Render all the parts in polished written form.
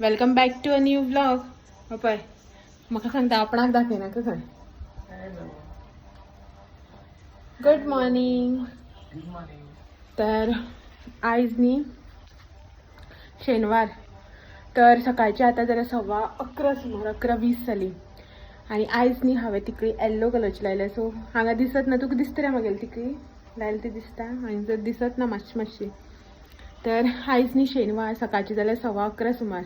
Welcome back to a new vlog. पळय म्हाका सांगता आपणाक दाखयनाका खंय. Good morning. Good morning. तर आयज न्ही शेनवार, तर सकाळची आतां जाल्यार 11:15 सुमार, 11:20 जाली. आनी आयज न्ही हांवें तिकळी येल्लो कलरची लायल्या. सो हांगा दिसत ना, तुका दिसता रे म्हागेली तिकळी लायल्या ती दिसता, हांगा जर दिसत ना मातशी मातशी. तर आयज न्ही शेनवार, सकाळची जाल्यार 11:15 सुमार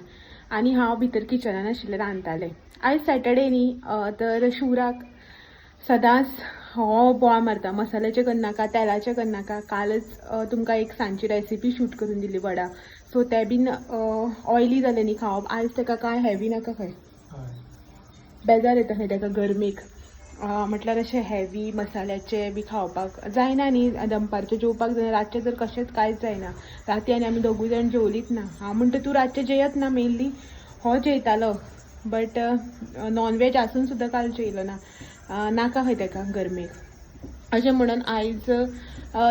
आनी हांव भितर किचनान आशिल्लें, रांदतालें. आयज सॅटर्डे न्ही, तर शिवराक सदांच हो बोवाळ मारता, मसाल्याचें करनाका, तेलाचें करनाका. कालच तुमकां एक सांजची रेसिपी शूट करून दिली वडा, सो ते बीन ऑयली जालें न्ही खावप. आयज ताका कांय हेवी नाका खंय, बेजार येता खंय ताका गरमेक. म्हटल्यार अशें हेवी मसाल्याचें बी खावपाक जायना न्ही, दनपारचें जेवपाक जायना, रातचें तर कशेंच कांयच जायना. राती आनी आमी दोगूय जाण जेवलीच ना. हांव म्हणटा तूं रातचें जेयत ना, मेनली हो जेयतालो, बट नॉनव्हेज आसून सुद्दां काल जेयलो ना. नाका खंय ताका गरमेक. अशें म्हणून आयज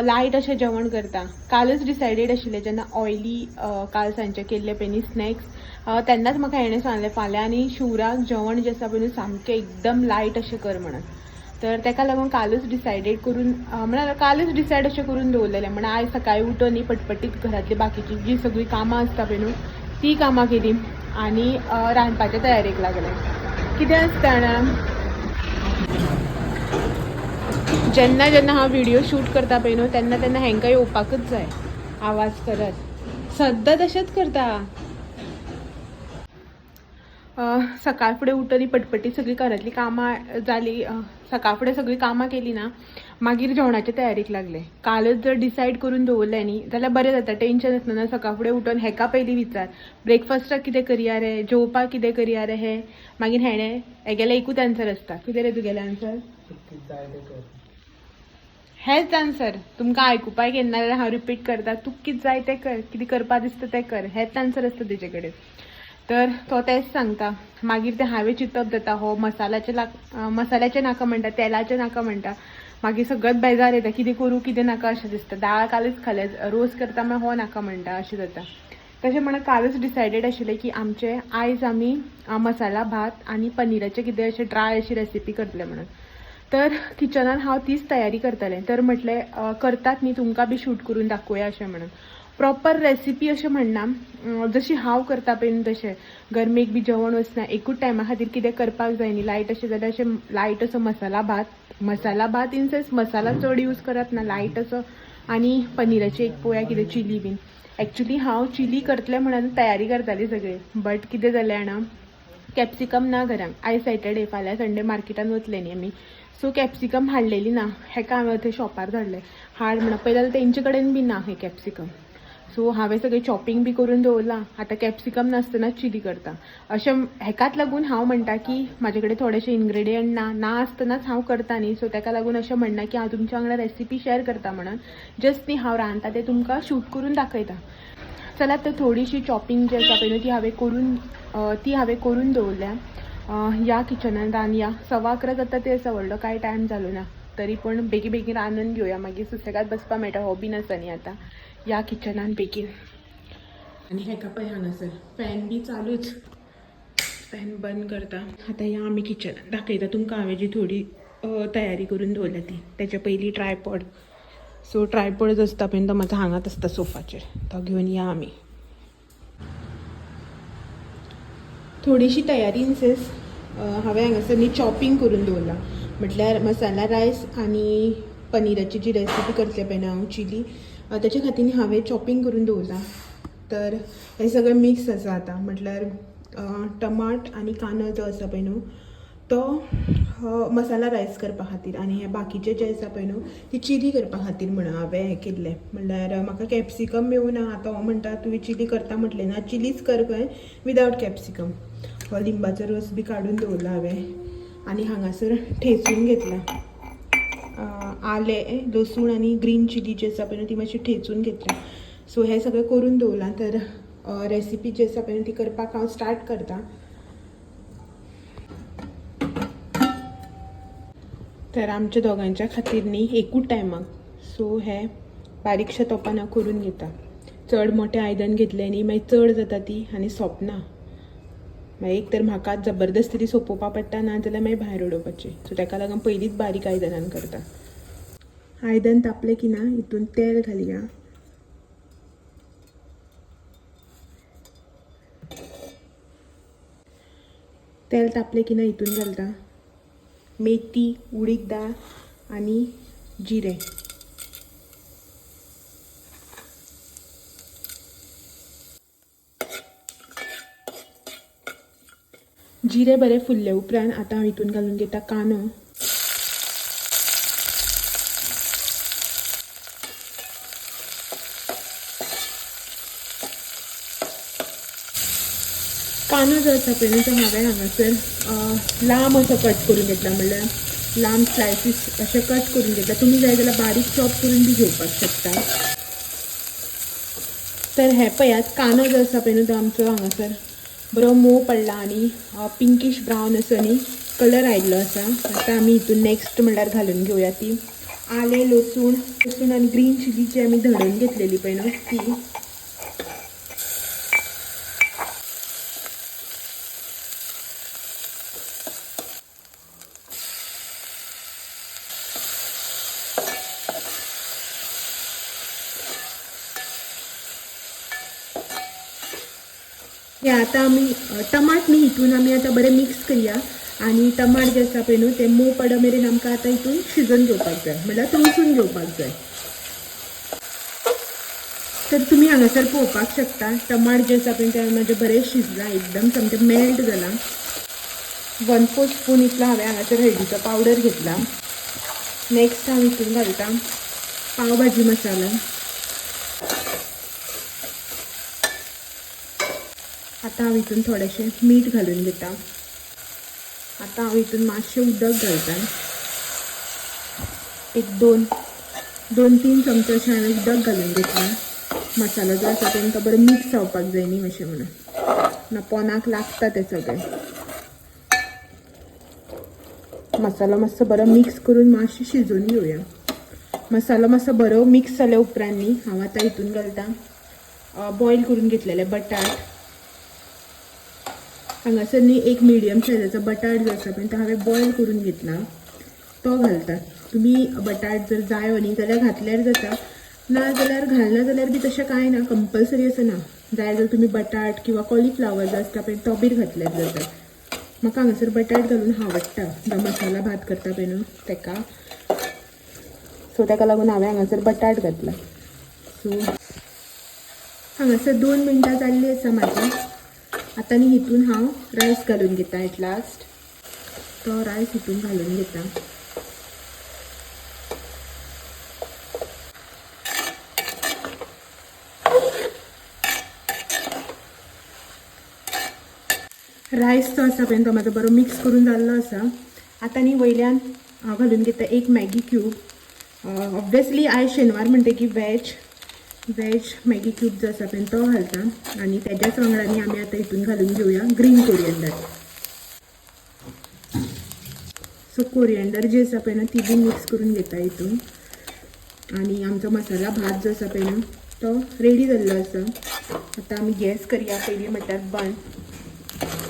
लायट अशें जेवण करता. कालच डिसायडेड आशिल्लें, जेन्ना ऑयली काल सांजचें केल्लें पळय न्ही स्नॅक्स, तेन्नाच म्हाका हेणें सांगलें फाल्यां आनी शिवराक जेवण जें आसा पळय न्हू सामकें एकदम लायट अशें कर म्हणून. तर ताका लागून कालच डिसायडेड करून, म्हळ्यार कालच डिसायड अशें करून दवरलेलें. म्हणून आयज सकाळीं उठून न्ही पटपटीत घरांतली बाकीची जी सगळीं कामां आसता पळय न्हू ती कामां केली आनी रांदपाच्या तयारेक लागलें. कितें आसता जाणा, जेन्ना जेन्ना हांव व्हिडियो शूट करता पळय न्हू तेन्ना तेन्ना हेंकां येवपाकूच जाय आवाज करत, सद्दां तशेंच करता. सकाळ फुडें उठली पटपटी सगळीं घरांतलीं कामां जाली, सकाळ फुडें सगळीं कामां केली ना मागीर जेवणाचे तयारेक लागले. कालच जर डिसायड करून दवरलें न्ही जाल्यार बरें जाता, टेंशन आसना ना. सकाळ फुडें उठून हेका पयलीं विचार ब्रेकफास्टाक कितें करया रे, जेवपाक कितें करया रे, हें मागीर हेणें हेगेलें एकूच आन्सर आसता. कितें रे तुगेलें आन्सर? जाय तें कर. हेंच आन्सर तुमकां आयकुपाक येना जाल्यार हांव रिपीट करता, तुका कितें जाय तें कर, कितें करपा दिसता तें कर, हेंच आन्सर आसता तेजे कडेन. तर तो तेंच सांगता. मागीर तें हांवें चिंतप जाता, हो मसाल्याचें मसाल्याचें नाका म्हणटा, तेलाचें नाका म्हणटा, मागीर सगळें बेजार येता, कितें करूं कितें नाका अशें दिसता. दाळ कालच खाल्या, रोस करता मागीर हो नाका म्हणटा, अशें जाता. तशें म्हणून कालच डिसायडेड आशिल्लें की आमचें आयज आमी मसाला भात आनी पनीराचें कितें अशें ड्राय अशी रेसिपी करतले म्हणून. तर किचनान हांव तीच तयारी करतालें. तर म्हटलें करतात न्ही तुमकां बी शूट करून दाखोवया अशें म्हणून. प्रॉपर रेसिपी अशें म्हणना, जशी हांव करता पळय न्हू तशें. गरमेक बी जेवण वचना, एकूच टायमा खातीर कितें करपाक जाय न्ही, लायट अशें जाल्यार अशें लायट असो मसाला भात, मसाला भात इन सेन्स मसाला चड यूज करप ना, लायट असो, आनी पनीराची एक पोया कितें चिली बीन. एक्चुली हांव चिली करतलें म्हणून तयारी करताली सगळी, बट कितें जालें जाणा, कॅप्सिकम ना घरान. आयज सॅटर्डे, फाल्यां संडे मार्केटान वतले न्ही आमी, सो कॅप्सिकम हाडलेली ना. हेका हांवें थंय शॉपार धाडलें हाड म्हणून, पळयता जाल्यार तेंचे कडेन बी ना हें कॅप्सिकम. सो हांवें सगळें चॉपिंग बी करून दवरलां, आतां कॅप्सिकम नासतना चिली करता. अशें हेकाच लागून हांव म्हणटा की म्हाजे कडेन थोडेशे इन्ग्रेडियंट ना, ना आसतनाच हांव करता न्ही, सो ताका लागून अशें म्हणना की हांव तुमच्या वांगडा रेसिपी शेअर करता म्हणून, जस्ट न्ही हांव रांदता तें तुमकां शूट करून दाखयता. चलात तर थोडीशी चॉपिंग जी आसा पळय न्हू ती हांवें करून दवरल्या. ह्या किचनान रांदया, 11:15 जाता ते आसा, व्हडलो कांय टायम जालो ना, तरी पण बेगीन बेगीन रांदून घेवया, मागीर सुसेगाद बसपाक मेळटा. हो बीन आसा न्ही आतां ह्या किचनान बेगीन. आनी हेका पळय हांगासर फॅन बी चालूच, फॅन बंद करता. आतां ह्या आमी किचनान दाखयता तुमकां हांवें जी थोडी तयारी करून दवरल्या ती. तेच्या पयलीं ट्रायपॉड, सो ट्रायपॉड जो आसता पळय तो म्हाजो हांगाच आसता सोफाचेर, तो घेवन या आमी. थोडीशी तयारी इन सेन्स हांवें हांगासर न्ही चॉपिंग करून दवरलां, म्हटल्यार मसाला रायस आनी पनीराची जी रेसिपी करतलें पळय न्हू हांव चिली, तेच्या खातीर न्ही हांवें चॉपिंग करून दवरलां. तर हें सगळें मिक्स आसा आतां, म्हटल्यार टमाट आनी कांदो जो आसा पळय न्हू तो मसाला रायस करपा खातीर, आनी हे बाकीचे जे आसा पळय न्हू ती चिली करपा खातीर म्हणून हांवें हें केल्लें. म्हणल्यार म्हाका कॅप्सिकम मेळूं ना, आतां हो म्हणटा तुवें चिली करता म्हटलें ना, चिलीच कर खंय विदावट कॅप्सिकम. हो लिंबाचो रोस बी काडून दवरला हांवें आनी हांगासर ठेचून घेतला आलें, लसूण आनी ग्रीन चिली जी आसा पळय न्हू ती मातशी ठेचून घेतल्या. सो हें सगळें करून दवरलां. तर रेसिपी जी आसा पळय न्हू ती करपाक हांव स्टार्ट करता. तर आमच्या दोगांच्या खातीर न्ही एकूच टायमाक, सो हे बारीकशे तोपान हांव करून घेता. चड मोठें आयदन घेतलें न्ही मागीर चड जाता ती आनी सोंपना. मागीर एक तर म्हाका जबरदस्ती ती सोंपोवपा पडटा, ना जाल्यार मागीर भायर उडोवपाची. सो ताका लागून पयलींच बारीक आयदनान करता. आयदन तापलें की ना हितून तेल घालया. तेल तापलें की ना हितून घालता मेथी, उडीद दाळ आनी जिरें. जिरें बरें फुल्ले उपरांत आतां हांव हितून घालून घेता कांदो. कांदो जो आसा पळय न्हू तो हांवें हांगासर लांब असो कट करून घेतला, म्हणल्यार लांब स्लायसीस अशें कट करून घेतला. तुमी जाय जाल्यार बारीक चॉप करून बी घेवपाक शकता. तर हे पळयात, कांदो जो आसा पळय न्हू तो आमचो हांगासर बरो मोव पडला आनी पिंकीश ब्रावन असो न्ही कलर आयिल्लो आसा. आतां आमी हितून नेक्स्ट म्हणल्यार घालून घेवया ती आलें, लसूण आनी ग्रीन चिली जी आमी धडोवन घेतलेली पळय न्हू ती. हे आतां आमी टमाट न्ही हितून आमी आतां बरें मिक्स करया आनी टमाट जे आसा पळय न्हू ते मोव पड मेरेन आमकां आतां हितून शिजोवन घेवपाक जाय, म्हणल्यार तळसून घेवपाक जाय. तर तुमी हांगासर पळोवपाक शकता टमाट जे आसा पळय ते म्हाजें बरें शिजलां, एकदम सामकें मेल्ट जालां. 1/4 स्पून इतलो हांवें हांगासर हळदीचो पावडर घेतला. नेक्स्ट हांव हितून घालता पाव भाजी मसाला. आतां हांव हितून थोडेशें मीठ घालून घेता. आतां हांव हितून मातशें उदक घालता. एक 2-3 चमचे अशें हांवें उदक घालून घेतलां. मसालो जो आसा तेंकां बरो मिक्स जावपाक जाय न्ही अशें म्हणून, ना पोनाक लागता तें सगळें. मसालो मातसो बरो मिक्स करून मातशें शिजोवन घेवया. मसालो मातसो बरो मिक्स जाल्या उपरांत न्ही हांव आतां हितून घालता बॉयल करून घेतलेले बटाट. हांगासर न्ही एक मिडियम सायजाचो बटाट जो आसा पळय तो हांवें बॉयल करून घेतला तो घालता. तुमी बटाट जर जायो न्ही जाल्यार घातल्यार जाता, ना जाल्यार घालना जाल्यार बी तशें कांय ना, कंपल्सरी असो ना. जाय जाल्यार तुमी बटाट किंवा कॉलीफ्लावर जो आसता पळय तो बी घातल्यार जाता. म्हाका हांगासर बटाट घालून आवडटा जो मसाला भात करता पळय न्हू तेका. सो तेका लागून हांवें हांगासर बटाट घातला. सो हांगासर 2 मिनटां जाल्लीं आसा म्हाजी. आतां न्ही हितून हांव रायस घालून घेता. एट लास्ट तो रायस हितून घालून घेता. रायस जो आसा पळय तो म्हाजो बरो मिक्स करून जाल्लो आसा. आतां न्ही वयल्यान हांव घालून घेता एक मॅगी क्यूब. ऑब्वियसली आयज शेनवार म्हणटकीर वेज मॅगी क्यूब जो आसा पळय तो घालता आनी तेज्याच वांगडा न्ही आमी आतां हितून घालून घेवया ग्रीन कोरियंडर. सो कोरियंडर जी आसा पळय न्हू ती बी मिक्स करून घेता हितून आनी आमचो मसाला भात जो आसा पळय न्हू तो रेडी जाल्लो आसा. आतां आमी गॅस करया पयलीं म्हटल्यार बंद.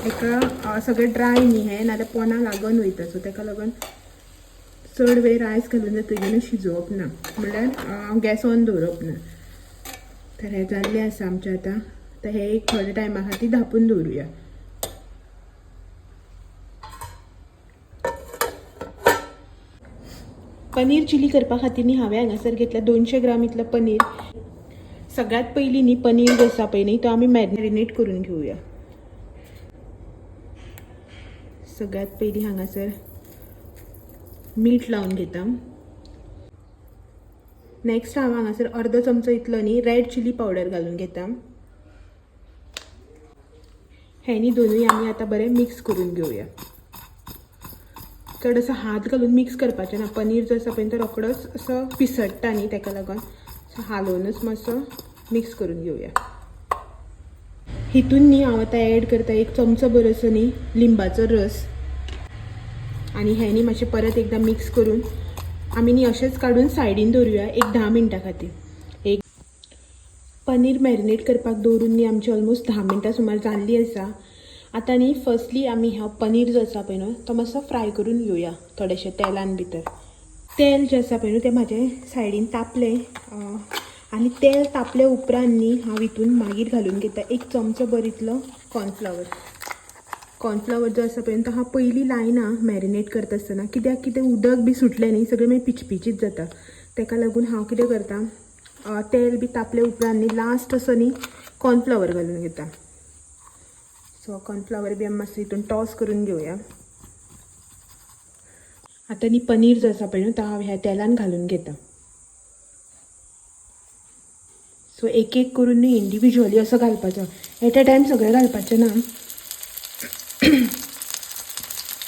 एका सगळें ड्राय न्ही हें, नाजाल्यार पोना लागून वयता. सो तेका लागून चड वेळ रायस घालून जातकीर न्हू शिजोवप ना, म्हणल्यार गॅस ऑन दवरप ना. तर हें जाल्लें आसा आमचें आतां. आतां हें एक थोड्या टायमा खातीर धांपून दवरुया. पनीर चिली करपा खातीर न्ही हांवें हांगासर घेतला 200 ग्राम इतलो पनीर. सगळ्यात पयलीं न्ही पनीर जो आसा पळय न्ही तो आमी मॅरिनेट करून घेवया. सगळ्यात पयलीं हांगासर मीठ लावन घेता. नेक्स्ट हांव हांगासर अर्दो चमचो इतलो न्ही रेड चिली पावडर घालून घेता. हे न्ही दोनूय आमी आतां बरें मिक्स करून घेवया. चड असो हात घालून मिक्स करपाचें ना, पनीर जो आसा पळय तो रोखडोच असो पिसडटा न्ही, तेका लागून सो हालोवनच मातसो मिक्स करून घेवया. हितून न्ही हांव आतां एड करता 1 चमचो बरो असो न्ही लिंबाचो रस आनी हें न्ही मातशें परत एकदां मिक्स करून आमी न्ही अशेंच काडून सायडीन दवरुया एक 10 मिनटां खातीर. एक पनीर मॅरिनेट करपाक दवरून न्ही आमची ऑलमोस्ट 10 मिनटां सुमार जाल्ली आसा. आतां न्ही फर्स्टली आमी हो पनीर जो आसा पळय न्हू तो मातसो फ्राय करून घेवया थोडेशें तेलान भितर. तेल जें आसा पळय न्हू तें म्हाजें सायडीन तापलें आनी तेल तापले उपरांत न्ही हांव हितून मागीर घालून घेता एक चमचो भर इतलो कॉर्नफ्लावर. कॉर्नफ्लावर जो आसा पळय तो हांव पयलीं लायना मॅरिनेट करता आसतना, कित्याक की तें उदक बी सुटलें न्ही सगळें मागीर पिचपिचीत जाता. ताका लागून हांव कितें करता, तेल बी तापले उपरांत न्ही लास्ट असो न्ही कॉर्नफ्लावर घालून घेता. सो कॉर्नफ्लावर बी आमी मातसो हितून टॉस करून घेवया. आतां न्ही पनीर जो आसा पळय न्हू तो हांव ह्या तेलान घालून घेता. सो एक एक करून न्ही इंडिविज्युअली असो घालपाचो, एट अ टायम सगळें घालपाचें ना.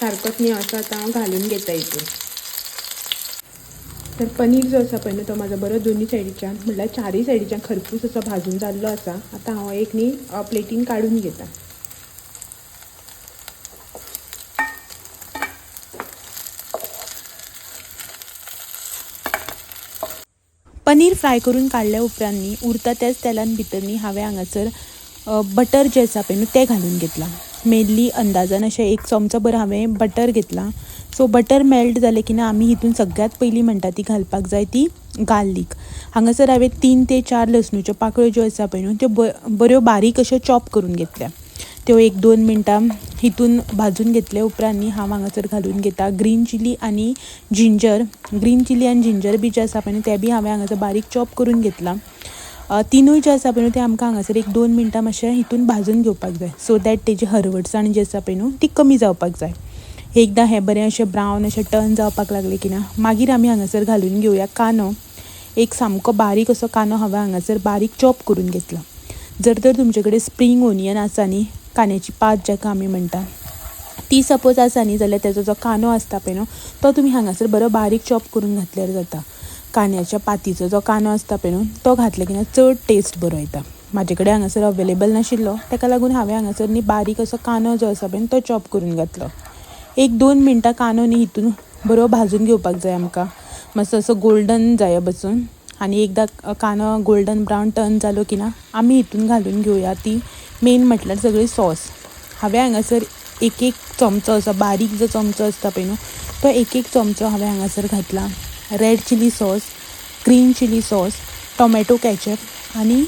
सारकोच न्ही असो आतां हांव घालून घेता हितून. तर पनीर जो आसा पळय न्हू तो म्हाजो बरो दोनी सायडीच्यान म्हणल्यार चारय सायडीच्यान खरपूस असो भाजून जाल्लो आसा. आतां हांव एक न्ही प्लेटीन काडून घेता. पनीर फ्राय करून काडल्या उपरांत न्ही उरता त्याच तेलान भितर न्ही हांवें हांगासर बटर जें आसा पळय न्हू तें घालून घेतलां. मेनली अंदाजान अशें एक चमचो भर हांवें बटर घेतलां. सो बटर मेल्ट जालें की ना आमी हितून सगळ्यांत पयलीं म्हणटा ती घालपाक जाय ती गार्लीक. हांगासर हांवें 3 ते 4 लसणीच्यो पाकळ्यो ज्यो आसा पळय न्हू त्यो बऱ्यो बारीक अश्यो चॉप करून घेतल्या. त्यो 1-2 मिनटां हितून भाजून घेतले उपरांत न्ही हांव हांगासर घालून घेता ग्रीन चिली आनी जिंजर. ग्रीन चिली आनी जिंजर बी जें आसा पळय न्हू तें बी हांवें हांगासर बारीक चॉप करून घेतलां. तिनूय जे आसा पळय न्हू ते आमकां हांगासर 1-2 मिनटां मातशें हितून भाजून घेवपाक जाय, सो that तेजी हरवटसाण जी आसा पळय न्हू ती कमी जावपाक जाय. एकदां हें बरें अशें ब्रावन अशें टर्न जावपाक लागलें की ना मागीर आमी हांगासर घालून घेवया कांदो. एक सामको बारीक असो कांदो हांवें हांगासर बारीक चॉप करून घेतला. जर तर तुमचे कडेन स्प्रींग ओनियन आसा न्ही, कांद्याची पात जाका आमी म्हणटा ती सपोज आसा न्ही जाल्यार तेजो जो कांदो आसता पळय न्हू तो तुमी हांगासर बरो बारीक चॉप करून घातल्यार जाता. कांद्याच्या पातीचो जो कांदो आसता पळय न्हू तो घातलो की ना चड टेस्ट बरो येता. म्हाजे कडेन हांगासर अवेलेबल नाशिल्लो ताका लागून हांवें हांगासर न्ही बारीक असो कांदो जो आसा पळय तो चॉप करून घातलो. 1-2 मिनटां कांदो न्ही हितून बरो भाजून घेवपाक जाय आमकां, मातसो असो गोल्डन जाय बसून. आनी एकदां कांदो गोल्डन ब्रावन टर्न जालो की ना आमी हितून घालून घेवया ती मेन म्हटल्यार सगळी सॉस. हांवें हांगासर 1-1 चमचो असो बारीक जो चमचो आसता पळय न्हू तो 1-1 चमचो हांवें हांगासर घातला. Red chilli sauce, green chilli sauce, tomato ketchup आनी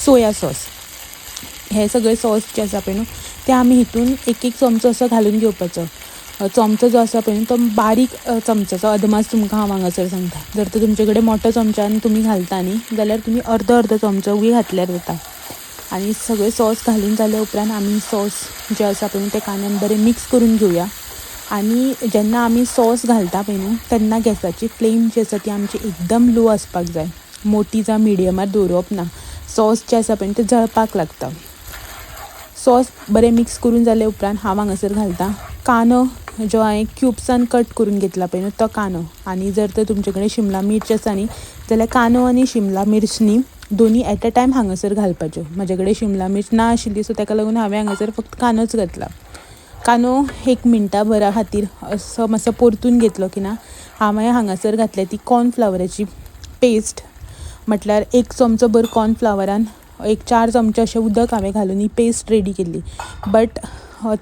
सोया सॉस. हे सगळे सॉस जे आसा पळय न्हू ते आमी हितून 1-1 चमचो असो घालून घेवपाचो. चमचो जो आसा पळय न्हू तो बारीक चमच्याचो अदमास तुमकां हांव हांगासर सांगता. जर तर तुमचे कडेन मोठो चमच्यान तुमी घालता न्ही जाल्यार तुमी अर्दो अर्दो चमचो बी घातल्यार जाता. आनी सगळे सॉस घालून जाल्या उपरांत आमी सॉस जे आसा पळय न्हू ते कांद्यान बरें मिक्स करून घेवया. आनी जेन्ना आमी सॉस घालता पळय न्हू तेन्ना गॅसाची फ्लेम जी आसा ती आमची एकदम लो आसपाक जाय, मोटी जावं मिडियमार दवरप ना. सॉस जें आसा पळय न्हू तें जळपाक लागता. सॉस बरें मिक्स करून जाले उपरांत हांव हांगासर घालता कांदो जो हांवें क्युब्सान कट करून घेतला पळय न्हू तो कांदो. आनी जर तर तुमचे कडेन शिमला मिर्च आसा न्ही जाल्यार कांदो आनी शिमला मिर्च न्ही दोनी एट अ टायम हांगासर घालपाच्यो. म्हाजे कडेन शिमला मिर्च ना आशिल्ली सो ताका लागून हांवें हांगासर फक्त कांदोच घातला. कांदो 1 मिनटा भरा खातीर असो मातसो परतून घेतलो की ना हांवें हांगासर घातल्या ती कॉर्नफ्लावराची पेस्ट. म्हटल्यार 1 चमचो भर कॉर्नफ्लावरान 1-4 चमचे अशें उदक हांवें घालून ही पेस्ट रेडी केल्ली. बट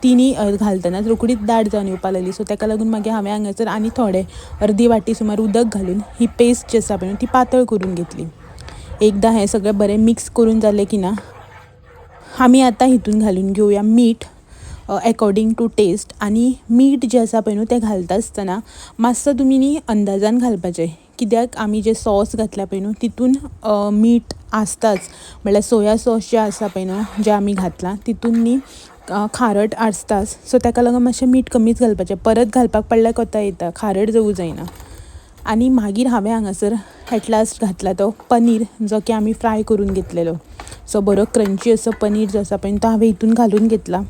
तिनी घालतनाच रोखडीच दाट जावन येवपाक लागली, सो ताका लागून मागीर हांवें हांगासर आनी थोडें अर्दी वाटी सुमार उदक घालून ही पेस्ट जी आसा पळय ती पातळ करून घेतली. एकदां हें सगळें बरें मिक्स करून जालें की ना आमी आतां हितून घालून घेवया मीठ एकॉर्डींग टू टेस्ट. आनी मीठ जें आसा पळय न्हू तें घालता आसतना मातसो तुमी न्ही अंदाजान घालपाचें, कित्याक आमी जें सॉस घातला पळय न्हू तितून मीठ आसताच. म्हणल्यार सोया सॉस जें आसा पळय न्हू जें आमी घातलां तितून न्ही खारट आसताच, सो ताका लागून मातशें मीठ कमीच घालपाचें. परत घालपाक पडल्यार कोता येता, खारट जावूं जायना. आनी मागीर हांवें हांगासर एट लास्ट घातला तो पनीर जो की आमी फ्राय करून घेतलेलो. सो बरो क्रंची असो पनीर जो आसा पळय तो हांवें हितून घालून घेतला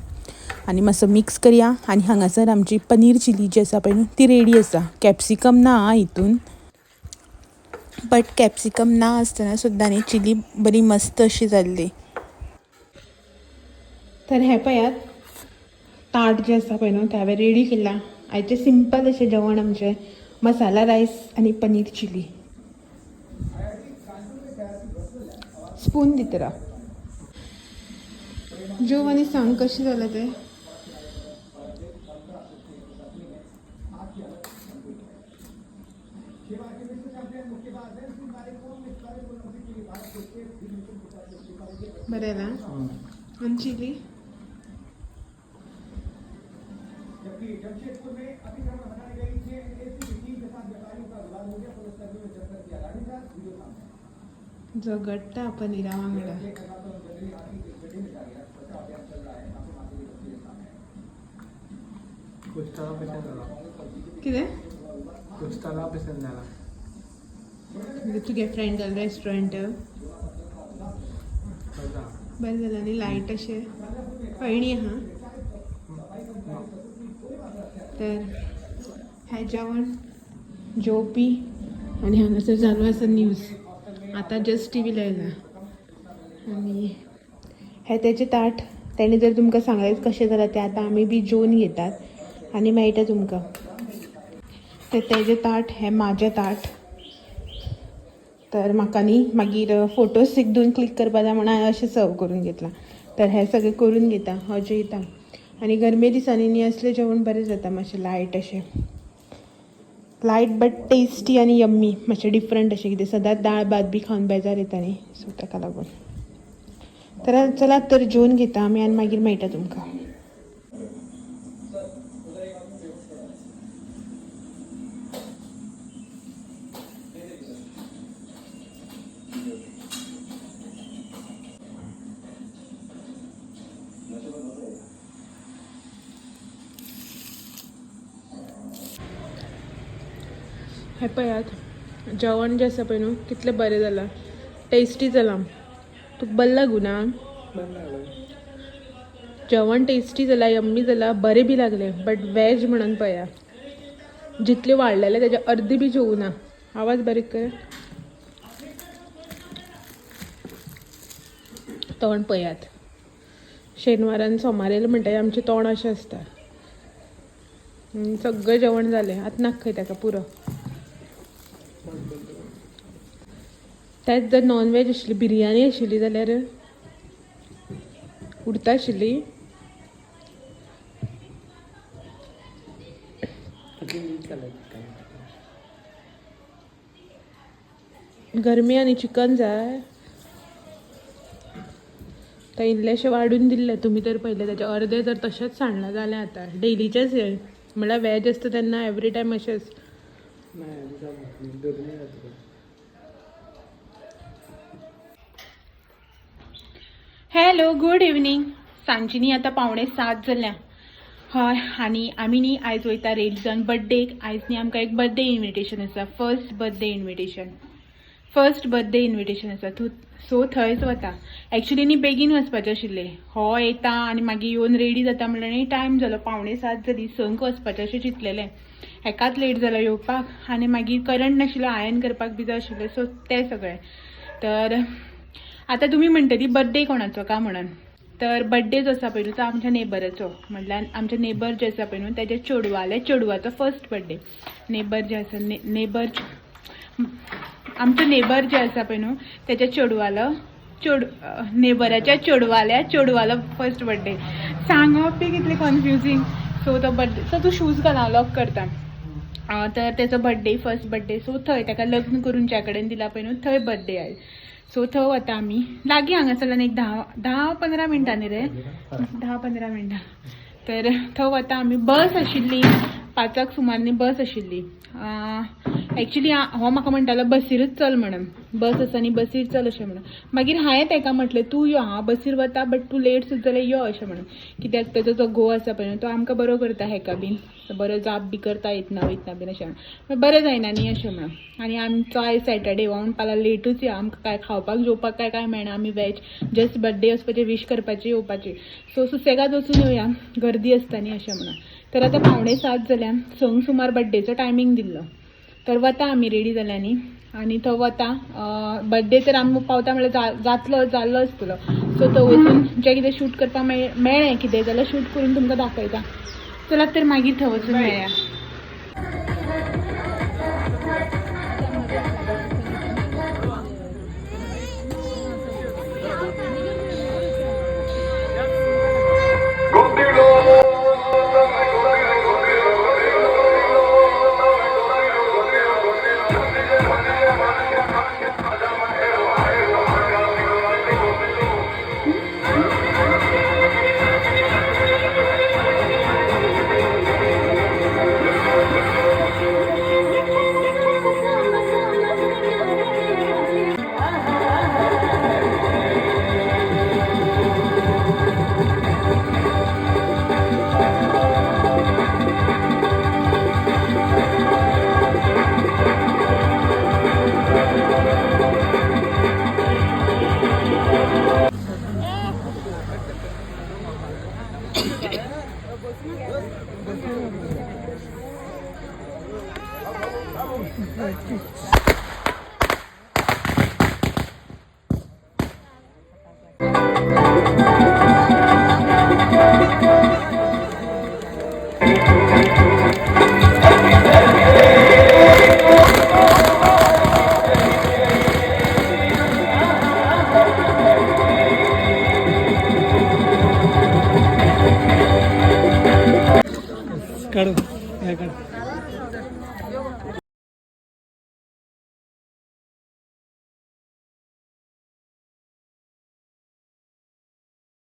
आनी मातसो मिक्स करया. आनी हांगासर आमची पनीर चिली जी आसा पळय न्हू ती रेडी आसा. कॅप्सिकम ना हितून, बट कॅप्सिकम ना आसतना सुद्दां न्ही चिली बरी मस्त अशी जाल्ली. तर हें पळयात ताट जें आसा पळय न्हू तें हांवें रेडी केलां. आयचें सिंपल अशें जेवण आमचें मसाला रायस आनी पनीर चिली. स्पून दिता राव. जेव आनी सांग कशें जालां तें. बरें ना? आनी चिली? झगडटा पनीरा वांगडा. कुस्ताला पसंत जाला. कितें? कुस्ताला पसंत जाला. तुगे फ्रेंड रेस्टॉरंट. बरें. बरें जालां न्ही? लायट अशें अळणी आहा. तर हें जेवण जेवपी आनी हांगासर चालू आसा न्यूज. आतां जस्ट टीवी लायला. आनी हें तेजें ताट. तेणें जर तुमकां सांगलें कशें जालां तें, आतां आमी बी जेवन घेतात आनी मेळटा तुमकां. तर तेजें ताट, हें म्हाजें ताट. तर म्हाका न्ही मागीर फोटोज एक दोन क्लिक करपा जाय म्हणून हांवें अशें सर्व करून घेतलां. तर हें सगळें करून घेता, हांव जेयता. आनी गरमे दिसांनी न्ही असलें जेवण बरें जाता, मातशें लायट अशें, लायट बट टेस्टी आनी यम्मी, मातशें डिफरंट अशें कितें. सदांच दाळ भात बी खावन बेजार येता न्ही, सो ताका लागून. तर चलात तर जेवन घेता आमी आनी मागीर मेळटा तुमकां. हें पळयात, जेवण जें आसा पळय न्हू कितलें बरें जालां, टेस्टी जालां. तुका बरें लागूं ना? बरें लागलें. जेवण टेस्टी जालां, यम्मी जालां, बरें बी लागलें. बट वेज म्हणून पळया, जितलें वाडलेलें तेजें अर्दें बी जेवूं ना. आवाज बारीक कर. तोंड पळयात. शेनवारान सोमार येयलें म्हणटगीर आमचें तोंड अशें आसता. सगळें जेवण जालें आतां नाका खंय ताका, पुरो. तेंच जर नॉन वेज आशिल्ली, बिरयानी आशिल्ली जाल्यार उरता आशिल्ली. कितली नीट जालें चिकन. गरमी आनी चिकन जाय तर इल्लेशें वाडून दिल्लें. तुमी तर पळयलें, ताचें अर्दें तर तशेंच सांडलां जालें. आतां डेलीचेंच हें म्हणल्यार वेज आसता तेन्ना एवरी टायम अशेंच. नाही, गरमी जाता. Hello, good evening. सांजची न्ही आतां 6:45 जाल्या. हय, आनी आमी न्ही आयज वयता रेडी जावन बड्डेक. आयज न्ही आमकां एक बर्थडे इन्विटेशन आसा, first birthday invitation. First birthday invitation आसा तूं, सो थंयच वता. एक्चुली न्ही बेगीन वचपाचें आशिल्लें. हो येता आनी मागीर येवन रेडी जाता म्हणल्यार न्ही टायम जालो, 6:45 जाली. संक वचपाचें अशें चिंतलेलें, हेकाच लेट जालो येवपाक आनी मागीर करंट नाशिल्लो, आयन करपाक बी जाय आशिल्लें, सो तें सगळें. तर आतां तुमी म्हणटली बड्डे कोणाचो का म्हणून. तर बड्डे जो आसा पळय न्हू तो आमच्या नेबराचो, म्हणल्यार आमचे नेबर जे आसा पळय न्हू तेज्या चेडवाल्या चेडवाचो फर्स्ट बड्डे. नेबर जे आसा, नेबर, आमचो नेबर जे आसा पळय न्हू तेज्या चेडवालो चेड नेबराच्या चेडवाल्या चेडवालो फर्स्ट बड्डे. सांगप बी कितलें कन्फ्युजींग. सो तो बड्डे, सो तूं शूज घाल, हांव लॉक करता. तर तेचो बड्डे, फर्स्ट बड्डे. सो थंय ताका लग्न करून ज्या कडेन दिला पळय न्हू थंय बड्डे आयज. सो थंय वता आमी. लागीं हांगासरल्यान एक 10-15 मिनटांनी रे, 10-15 मिनटां. तर थंय वता आमी. बस आशिल्ली 5 सुमार न्ही बस आशिल्ली. एक्चुली हो म्हाका म्हणटालो बसीरूच चल म्हणून, बस आसा न्ही बसीर चल अशें म्हणून. मागीर हांवें ताका म्हटलें तूं यो, हांव बसीर वता, बट तूं लेट सुद्दां जाल्यार यो अशें म्हणून. कित्याक तेजो जो घोव आसा पळय न्हू तो आमकां बरो करता, हेका बीन बरो जाप बी करता येतना वयतना बीन अशें म्हणून. बरें जायना न्ही अशें म्हणून. आनी आमचो आयज सॅटर्डे, हो म्हणपाक लेटूच या, आमकां काय खावपाक जेवपाक काय काय मेळना, आमी वेज, जस्ट बड्डे वचपाचें, वीश करपाचें, येवपाचें. सो सुसेगाद वचून येवया, गर्दी आसता न्ही अशें म्हणून. तर आतां 6:45 जाल्या, 6 सुमार बड्डेचो टायमींग दिल्लो. तर वता आमी रेडी जाल्या न्ही आनी थंय वता. बड्डे तर आमी पावता म्हणल्यार जातलो, जाल्लो आसतलो. सो थंय वचून जें कितें शूट करपाक मेळ्ळें कितें जाल्यार शूट करून तुमकां दाखयता. चलात तर मागीर थंय वचून मेळया.